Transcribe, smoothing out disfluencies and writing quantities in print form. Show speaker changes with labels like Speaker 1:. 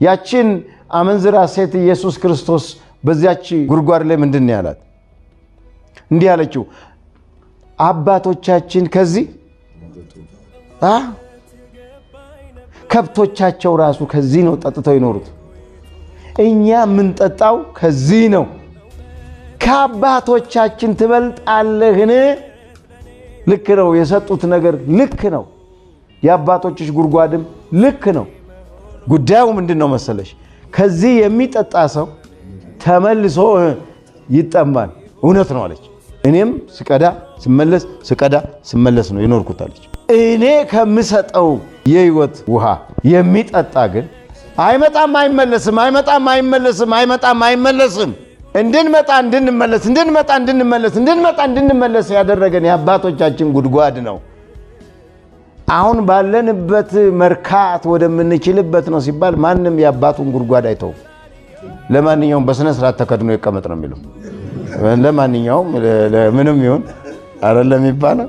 Speaker 1: ያችን አመንዝራ ሴት ኢየሱስ ክርስቶስ በዚያች ጉድጓድ ላይ ምንድን ነው ያላት? እንዲህ አለችው፣ አባቶቻችን ከዚህ ከብቶቻቸው ራሱ ከዚህ ነው ጠጥተው ይኖሩት፣ እኛ የምንጠጣው ከዚህ ነው። ከአባቶቻችን ትበልጣለህን? ልክ ነው። የሰጡት ነገር ልክ ነው። የአባቶችሽ ጉድጓድም ልክ ነው። ጉዳዩ ምንድን ነው መሰለሽ? ከዚህ የሚጠጣ ሰው ተመልሶ ይጠማል። እውነት ነው አለች። እኔም ስቀዳ ስመለስ ስቀዳ ስመለስ ነው የኖርኩት አለች። እኔ ከምሰጠው የህይወት ውሃ የሚጠጣ ግን አይመጣም፣ አይመለስም፣ አይመጣም፣ አይመለስም፣ አይመጣም፣ አይመለስም። እንድንመጣ እንድንመለስ፣ እንድንመጣ እንድንመለስ፣ እንድንመጣ እንድንመለስ ያደረገን የአባቶቻችን ጉድጓድ ነው። አሁን ባለንበት መርካት ወደምንችልበት ነው ሲባል ማንም የአባቱን ጉድጓድ አይተውም። ለማንኛውም በስነ ስርዓት ተከድኖ ይቀመጥ ነው የሚለው። ለማንኛውም ምንም ይሁን አይደለም የሚባለው።